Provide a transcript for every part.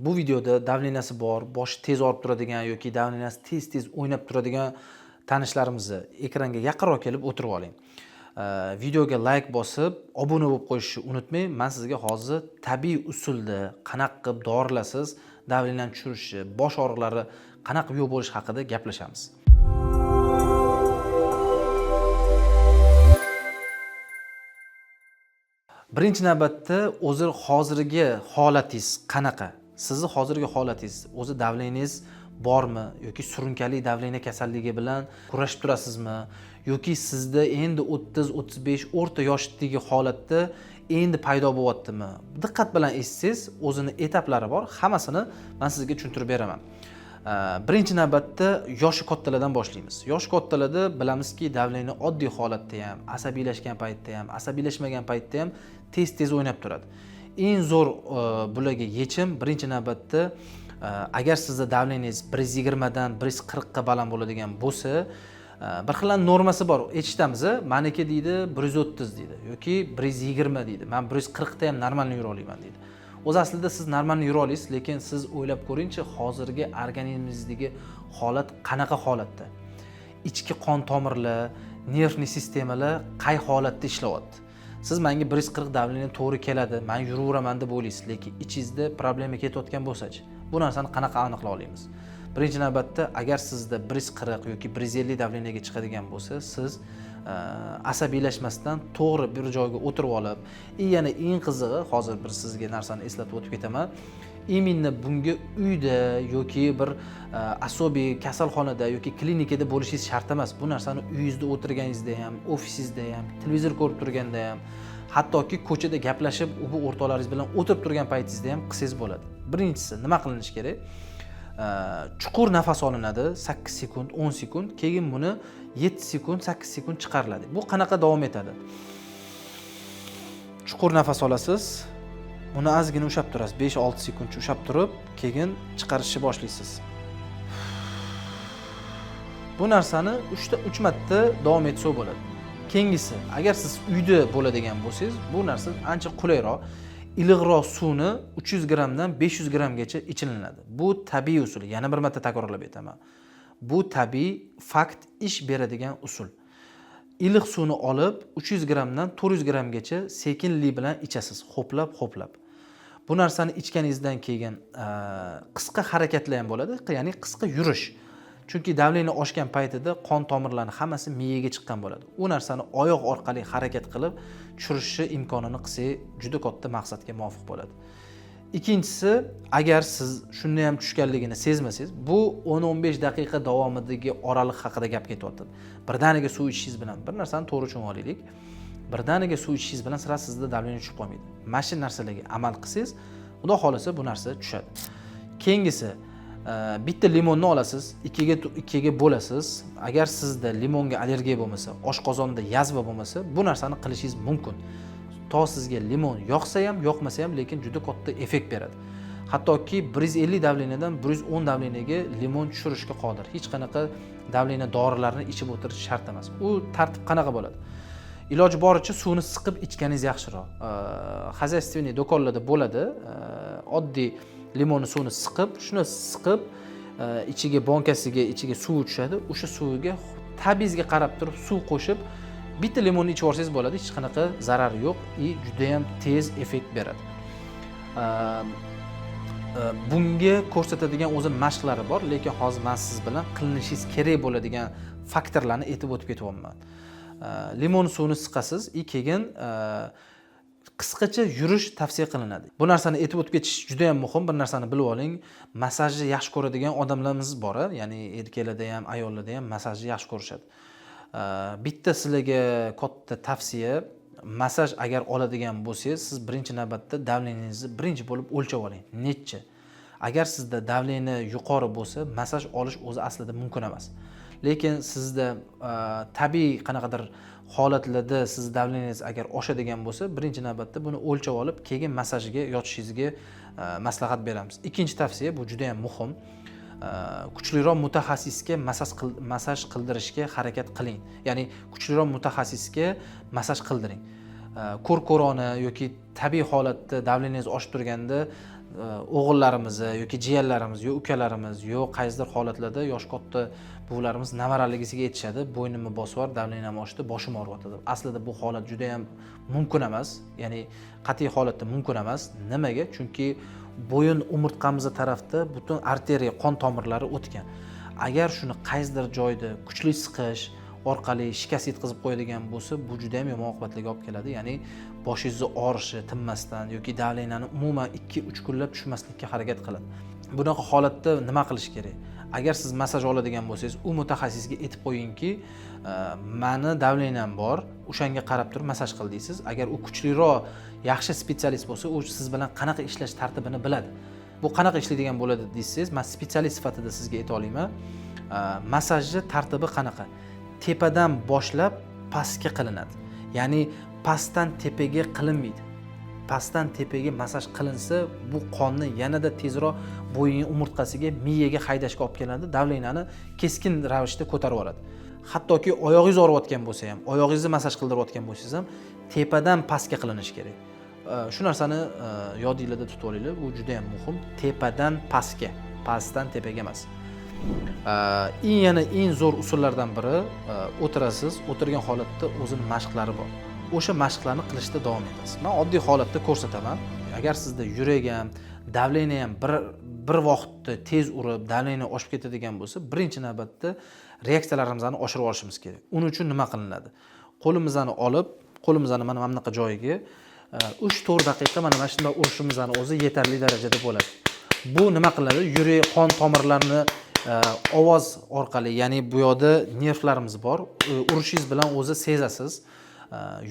Bu videoda давления si bor, boshi tez og'rib turadigan yoki давления si tez-tez o'ynab turadigan tanishlarimizni ekranga yaqinroq kelib o'tirib oling. Videoga layk bosib, obuna bo'lib qo'yishni unutmang. Men sizga hozir tabiiy usulda qanaqa qilib dorilarsiz давления ni tushirishi, bosh og'riqlari qanaqa qilib yo'q bo'lishi haqida gaplashamiz. Birinchi navbatda o'zi hozirgi holatingiz qanaqa? Sizni hozirgi holatingiz, o'zi давления ngiz bormi yoki surunkali давление kasalligi bilan kurashib turasizmi yoki sizda endi 30-35 o'rta yoshdagi holatda endi paydo bo'lyaptimi? Diqqat bilan eshitsangiz, o'zini etaplari bor, hammasini men sizga tushuntirib beraman. Birinchi navbatda yoshi kattalardan boshlaymiz. Yoshi kattalarda bilamizki, давление oddiy holatda ham, asabiylashgan paytda ham, asabiylashmagan paytda ham tez-tez o'ynab turadi. Eng zo'r bularga yechim birinchi navbatda agar sizda давление ngiz 120 dan 140 ga baland bo'ladigan bo'lsa, bir xil normasi bor. Eshitamiz, maniki deydi 130 deydi yoki 120 deydi. Men 140 da ham нормально yura olaman deydi. O'zi aslida siz нормально yura olasiz, lekin siz o'ylab ko'ringchi, hozirgi organizmingizdagi holat qanaqa holatda? Ichki qon tomirlar, нервный sistemalar qay holatda ishlayapti? Siz menga 140 давление to'g'ri keladi, men yuraveraman deb o'ylaysiz, lekin ichingizda problema ketayotgan bo'lsa-chi, bu narsani qanaqa aniqlay olamiz? Birinchi navbatda agar sizda 140 yoki 150 давление ga chiqadigan bo'lsa, siz asabiylashmasdan to'g'ri bir joyga o'tirib olib, и yana eng qizig'i, hozir bir sizga narsani eslatib o'tib ketaman. Именно bunga uyda yoki bir особый kasalxonada yoki klinikada bo'lishingiz shart emas. Bu narsani uyingizda o'tirganingizda ham, ofisingizda ham, televizor ko'rib turganda ham, hattoki ko'chada gaplashib, u bu o'rtoqlaringiz bilan o'tirib turgan paytingizda ham qilsangiz bo'ladi. Birinchisi nima qilinishi kerak? Chuqur nafas olinadi 8 sekund, 10 sekund, keyin buni 7 sekund, 8 sekund chiqariladi. Bu qanaqa davom etadi? Chuqur nafas olasiz, buni ozgina ushlab turasiz, 5-6 sekundcha ushlab turib, keyin chiqarishni boshlaysiz. Bu narsani 3 marta davom etsa bo'ladi. Keyingisi, agar siz uyda bo'ladigan bo'lsangiz, bu narsa ancha qulayroq. Iliqroq suvni 300 grammdan 500 grammgacha ichilinadi. Bu tabiiy usul. Yana bir marta takrorlab aytaman. Bu tabiiy fakt, ish beradigan usul. Iliq suvni olib 300 grammdan 400 grammgacha sekinlik bilan ichasiz, ho'plab-ho'plab. Bu narsani ichganingizdan keyin qisqa harakatlar ham bo'ladi, ya'ni qisqa yurish. Chunki давление oshgan paytida qon tomirlari hammasi miyaga chiqqan bo'ladi. U narsani oyoq orqali harakat qilib tushirishni imkonini qilsak, juda katta maqsadga muvofiq bo'ladi. Ikkinchisi, agar siz shunda ham tushganligini sezmasangiz, bu 10-15 daqiqa davomidagi oraliq haqida gap ketyapti. Birdaniga suv ichishingiz bilan bir narsani to'g'ri tushunib olaylik. Birdaniga suv ichishingiz bilan sira sizda давление tushib qolmaydi. Mana shu narsalarga amal qilsangiz, Xudo xohlasa bu narsa tushadi. Keyingisi, bitta limonni olasiz, ikkiga bo'lasiz. Agar sizda limonga allergiya bo'lmasa, oshqozonda yazva bo'lmasa, bu narsani qilishingiz mumkin. To sizga limon yoqsa ham, yoqmasa ham, lekin juda katta effekt beradi. Hattoki 150 давление dan 110 давление ga limon tushirishga qodir. Hech qanaqa давление dorilarini ichib o'tirish shart emas. U tartib qanaqa bo'ladi? Iloji boricha suvni siqib ichganingiz yaxshiroq. Хозяйственный do'konlarda bo'ladi. Oddiy limonni suvini siqib, shuni siqib, ichiga bonkasiga ichiga suv tushadi. O'sha suviga tabingizga qarab turib suv qo'shib, bitta limonni ichib yuborsangiz bo'ladi, hech qanaqa zarari yo'q и juda ham tez effekt beradi. Bunga ko'rsatadigan o'zi mashqlari bor, lekin hozir men siz bilan qilinishingiz kerak bo'ladigan faktorlarni aytib o'tib ketyapman. Limon suvini siqasiz и keyin qisqacha yurish tavsiya qilinadi. Bu narsani aytib o'tib ketish juda ham muhim. Bir narsani bilib oling. Massajni yaxshi ko'radigan odamlarimiz bor, ya'ni erkaklarda ham, ayollarda ham massajni yaxshi ko'rishadi. Bitta sizlarga katta tavsiya, massaj agar oladigan bo'lsangiz, siz birinchi navbatda давление ngizni birinchi bo'lib o'lchab oling. Necha? Agar sizda давление yuqori bo'lsa, massaj olish o'zi aslida mumkin emas. Lekin sizda tabiiy qanaqadir holatlarda siz давление ngiz agar oshadigan bo'lsa, birinchi navbatda buni o'lchab olib, keyin massajga yotishingizga maslahat beramiz. Ikkinchi tavsiya, bu juda ham muhim. Kuchliroq mutaxassisga massaj qildirishga harakat qiling. Ya'ni kuchliroq mutaxassisga massaj qildiring. Ko'r-ko'rona yoki tabiiy holatda давление ngiz oshib turganda O'g'illarimizni yoki jiyanlarimiz, yo ukalarimiz, yo qaysidir holatlarda yoshi katta buvilarimiz nevaraligisiga aytishadi: bo'ynimni bosib yubor, давление m oshdi, boshim og'riyapti deb. Aslida bu holat juda yam mumkin emas, ya'ni qat'iy holatda mumkin emas. Nimaga? Chunki bo'yin umurtqamizni tarafda butun arteriya, qon tomirlari o'tgan. Agar shuni qaysidir joyda kuchli siqish orqali shikast yetkazib qo'yadigan bo'lsa, bu juda yam yomon oqibatlarga olib keladi, ya'ni boshingizni og'rishi tinmasdan yoki давление ni umuman 2-3 kunlab tushmaslikka harakat qiladi. Bunaqa holatda nima qilish kerak? Agar siz massaj oladigan bo'lsangiz, u mutaxassisga aytib qo'yingki, mani давление m bor, o'shanga qarab turib massaj qil deysiz. Agar u kuchliroq, yaxshi специалист bo'lsa, u siz bilan qanaqa ishlash tartibini biladi. Bu qanaqa ishlaydigan bo'ladi desangiz, man специалист sifatida sizga ayta olaman. Massajni tartibi qanaqa? Tepadan boshlab pastga qilinadi, ya'ni pastdan tepaga qilinmaydi. Pastdan tepaga massaj qilinsa, bu qonni yanada tezroq bo'yin umurtqasiga, miyaga haydashga olib keladi, давление ni keskin ravishda ko'tarib yuboradi. Hattoki oyog'ingiz og'riyotgan bo'lsa ham, oyog'ingizni massaj qildirayotgan bo'lsangiz ham, tepadan pastga qilinishi kerak. Shu narsani yodinglarda tutib olinglar, bu juda yam muhim: tepadan pastga, pastdan tepaga emas. Eng, yana eng zo'r usullardan biri, o'tirasiz, o'tirgan holatda o'zini mashqlari bor, o'sha mashqlarni qilishda davom etasiz. Man oddiy holatda ko'rsataman. Agar sizda yurak ham, давление ham bir vaqtda tez urib, давление oshib ketadigan bo'lsa, birinchi navbatda reaksiyalarimizni oshirib olishimiz kerak. Uning uchun nima qilinadi? Qo'limizni olib, qo'limizni mana bunaqa joyiga 3-4 daqiqa mana shunday urishimizni o'zi yetarli darajada bo'ladi. Bu nima qiladi? Yurak qon tomirlarini ovoz orqali, ya'ni bu yoqda nervlarimiz bor, urishingiz bilan o'zi sezasiz.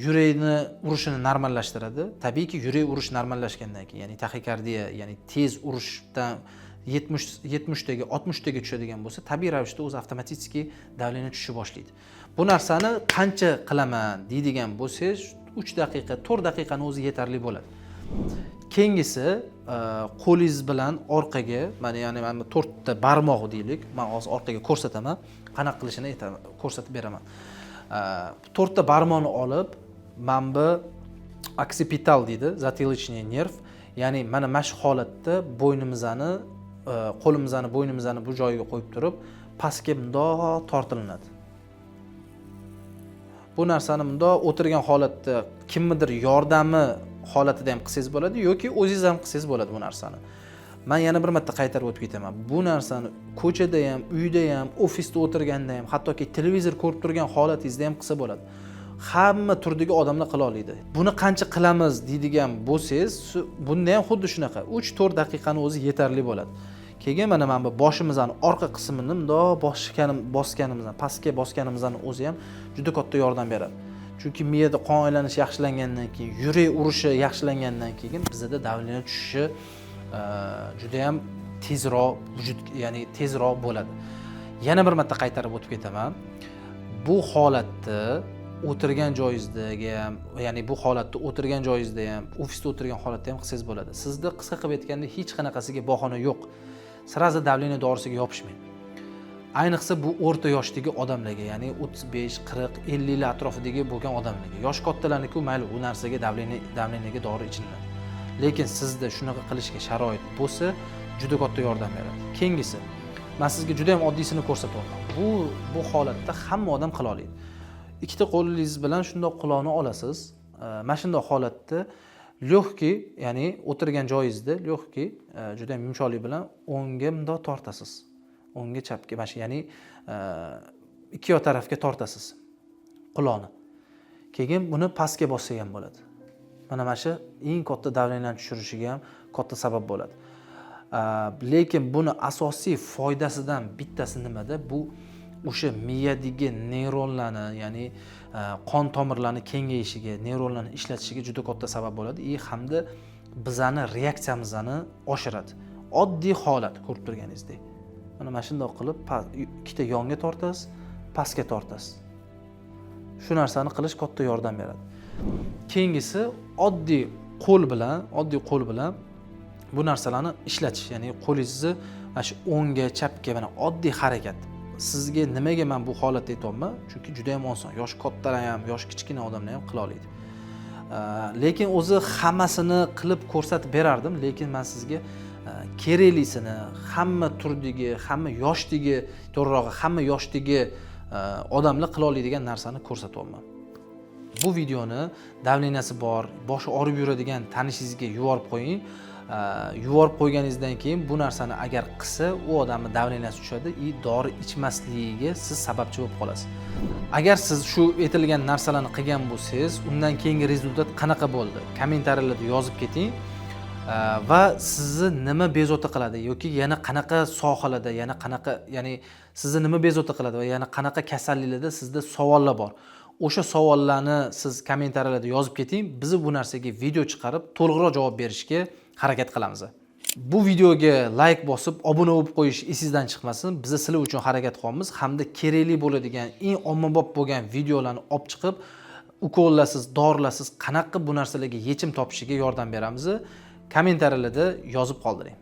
Yurakni urishini normallashtiradi. Tabiiyki, yurak urishi normallashgandan keyin, ya'ni taxikardiya, ya'ni tez urishdan 70, 70taga, 60taga tushadigan bo'lsa, tabiiy ravishda o'zi avtomatik давление tushishni boshlaydi. Bu narsani qancha qilaman deydigan bo'lsangiz, 3 daqiqa, 4 daqiqani o'zi yetarli bo'ladi. Keyingisi, qo'lingiz bilan orqaga, mana, ya'ni mana bu to'rtta barmoq deylik, man hozir orqaga ko'rsataman, qanaqa qilishini aytaman, ko'rsatib beraman. To'rtta barmoqni olib, mana bu occipital deydi, затылочный nerv, ya'ni mana shu holatda bo'ynimizni, qo'limizni bo'ynimizni bu joyiga qo'yib turib, pastga bundoq tortilinadi. Bu narsani bundoq o'tirgan holatda kimnidir yordami holatida ham qilsangiz bo'ladi yoki o'zingiz ham qilsangiz bo'ladi. Bu narsani man yana bir marta qaytarib o'tib ketaman: bu narsani ko'chada ham, uyda ham, ofisda o'tirganda ham, hattoki televizor ko'rib turgan holatingizda ham qilsa bo'ladi. Hamma turdagi odamlar qila oladi. Buni qancha qilamiz deydigan bo'lsangiz, bunda ham xuddi shunaqa 3-4 daqiqani o'zi yetarli bo'ladi. Keyin mana bu boshimizni orqa qismini bundoq bosganimizdan, pastga bosganimizdan o'zi ham juda katta yordam beradi, chunki miyada qon aylanishi yaxshilangandan keyin, yurak urishi yaxshilangandan keyin bizada давление tushishi judayam tezroq vujud, ya'ni tezroq bo'ladi. Yana bir marta qaytarib o'tib ketaman: bu holatda o'tirgan joyingizdagi ham, ya'ni bu holatda o'tirgan joyingizda ham, ofisda o'tirgan holatda ham qilsangiz bo'ladi. Sizda, qisqa qilib aytganda, hech qanaqasiga bahona yo'q. Сразу давление dorisiga yopishmang. Ayniqsa bu o'rta yoshdagi odamlarga, ya'ni 35, 40, 50lar atrofidagi bo'lgan odamlarga. Yosh kattalarniku mayli, u narsaga, давление ga dori ichilinadi, lekin sizda shunaqa qilishga sharoit bo'lsa, juda katta yordam beradi. Keyingisi, man sizga juda yam oddiysini ko'rsatyapman, bu holatda hamma odam qila oladi. Ikkita qo'lingiz bilan shundoq quloqni olasiz, mana shundoq holatda легкий, ya'ni o'tirgan joyingizda легкий, juda yam yumshoqlik bilan o'ngga bundoq tortasiz, o'ngga, chapga, mana shu, ya'ni ikki yoq tarafga tortasiz quloqni. Keyin buni pastga bossak ham bo'ladi. Mana shu eng katta давление ni tushirishiga ham katta sabab bo'ladi. Lekin buni asosiy foydasidan bittasi nimada? Bu o'sha miyadagi neyronlarni, ya'ni qon tomirlarni kengayishiga, neyronlarni ishlatishiga juda katta sabab bo'ladi и hamda bizani reaksiyamizni oshiradi. Oddiy holat, ko'rib turganingizdek, mana shundoq qilib ikkita yonga tortasiz, pastga tortasiz. Shu narsani qilish katta yordam beradi. Keyingisi, oddiy qo'l bilan bu narsalarni ishlatish, ya'ni qo'lingizni mana shu o'ngga, chapga, mana oddiy harakat. Sizga nimaga man bu holatda aytyapman? Chunki juda yam oson, yoshi kattalar ham, yoshi kichkina odamlar ham qila oladi. Lekin o'zi hammasini qilib ko'rsatib berardim, lekin man sizga keraklisini, hamma turdagi, hamma yoshdagi, to'g'rirog'i, hamma yoshdagi odamlar qila oladigan narsani ko'rsatyapman. Bu videoni давления si bor, boshi og'rib yuradigan tanishingizga yuborib qo'ying. Yuborib qo'yganingizdan keyin bu narsani agar qilsa, u odamni давления si tushadi и dori ichmasligiga siz sababchi bo'lib qolasiz. Agar siz shu aytilgan narsalarni qilgan bo'lsangiz, undan keyingi результат qanaqa bo'ldi, kommentariyalarda yozib keting. Va sizni nima bezovta qiladi yoki yana qanaqa sohalarda, yana qanaqa, ya'ni sizni nima bezovta qiladi va yana qanaqa kasalliklarda sizda savollar bor, o'sha savollarni siz kommentariyalarda yozib keting. Biz bu narsaga video chiqarib, to'liqroq javob berishga harakat qilamiz. Bu videoga layk bosib, obuna bo'lib qo'yish esingizdan chiqmasin. Biz sizlar uchun harakat qilyapmiz hamda kerakli bo'ladigan eng ommabop bo'lgan videolarni olib chiqib, ukollarsiz, dorilarsiz qanaqa bu narsalarga yechim topishiga yordam beramiz. Kommentariyalarda yozib qoldiring.